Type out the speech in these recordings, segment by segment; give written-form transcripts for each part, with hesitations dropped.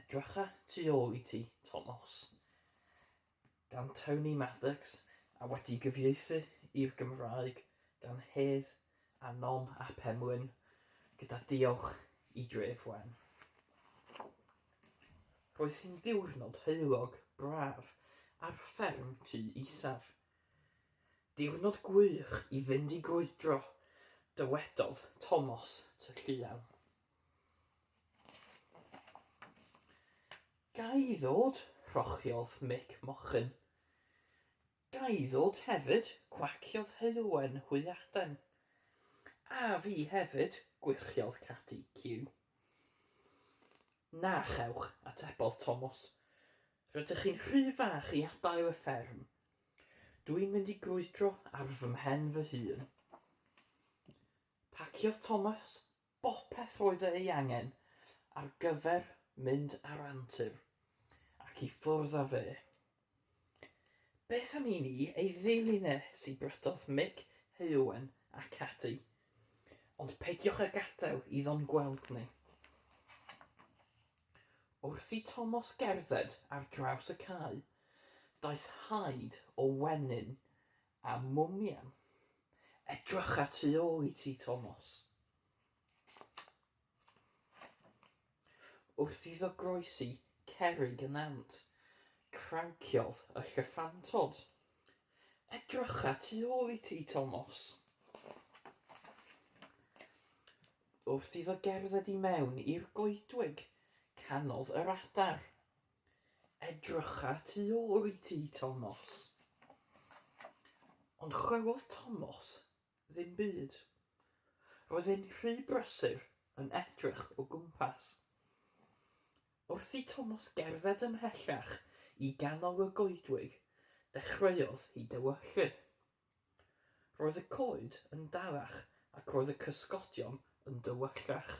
Edrycha tu ôl i ti, Tomos. Gan Tony Maddox a wedi gyfieithu i'r Gymraeg gan Hedd a Non ap Emlyn gyda diolch i Dref Wen. Roedd hi'n ddiwrnod heulog, braf ar fferm Tŷ Isaf. Diwrnod gwych i fynd i grwydro, dywedodd Tomos Tylluan. Ga i ddod? rhochiodd Mick Mochyn. Ga i ddod hefyd? cwaciodd Heulwen Hwyaden. A fi hefyd, gwichiodd Cadi Cyw. Na chewch, atebodd Tomos. Rydych chi'n rhy fach i adael y fferm. Dw i'n mynd i grwydro ar fy mhen fy hun. Paciodd Thomas bopeth roedd e ei angen ar gyfer mynd ar antur, ac i ffwrdd â fe. Beth am i ni ei ddilyn e, sibrydodd Mick, Heulwen a Cadi. Ond peidiwch â gadael iddo'n gweld ni. Wrth i Tomos gerdded ar draws y cae, daeth haid o wenyn a mwmian. Edrycha tu ôl i ti, Tomos. Wrth iddo groesi cerrig y nant, cranciodd y llyffantod. Edrycha tu ôl i ti, Tomos. Wrth iddo gerdded i mewn i'r goedwig, canodd yr adar. Edrycha tu ôl i ti, Tomos. Ond chwelodd Tomos Ddim byd. Roedd e'n rhy brysur yn edrych o gwmpas. Wrth i Tomos gerdded ymhellach i ganol y goedwig, dechreuodd hi dywyllu. Roedd y coed yn dalach ac roedd y cysgodion yn dywyllach.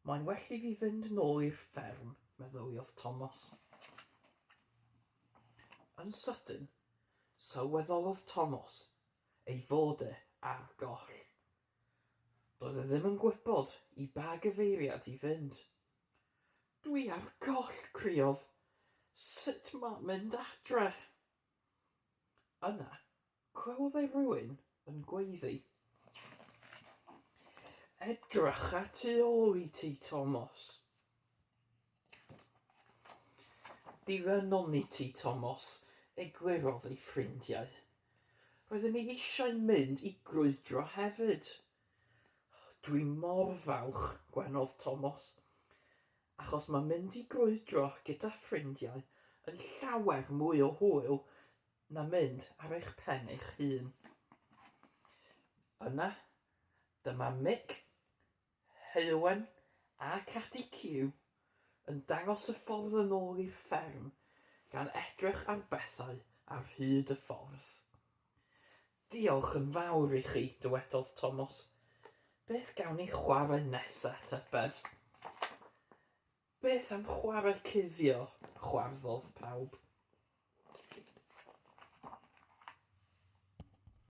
Mae'n well i fi fynd nôl i'r fferm, meddyliodd Tomos. Yn sydyn, sylweddolodd Tomos ei fod e ar goll. Doedd e ddim yn gwybod i ba gyfeiriad i fynd. Dwi ar goll, criodd. Sut mae mynd adre? Yna, Clywodd e rywun yn gweiddi. Edrycha tu ôl i ti, Tomos. Dilynon ni ti, Tomos, eglurodd ei ffrindiau. Roedden ni eisiau mynd i grwydro hefyd. Dwi mor falch, gwenodd Tomos, achos mae mynd i grwydro gyda ffrindiau yn llawer mwy o hwyl na mynd ar eich pen eich hun. Yna, dyma Mick, Heulwen a Cadi Cyw yn dangos y ffordd yn ôl i'r fferm gan edrych ar bethau ar hyd y ffordd. Diolch yn fawr i chi, dywedodd Tomos. Beth gawn ni chwarae nesa, tybed? Beth am chwarae cuddio? chwarddodd pawb.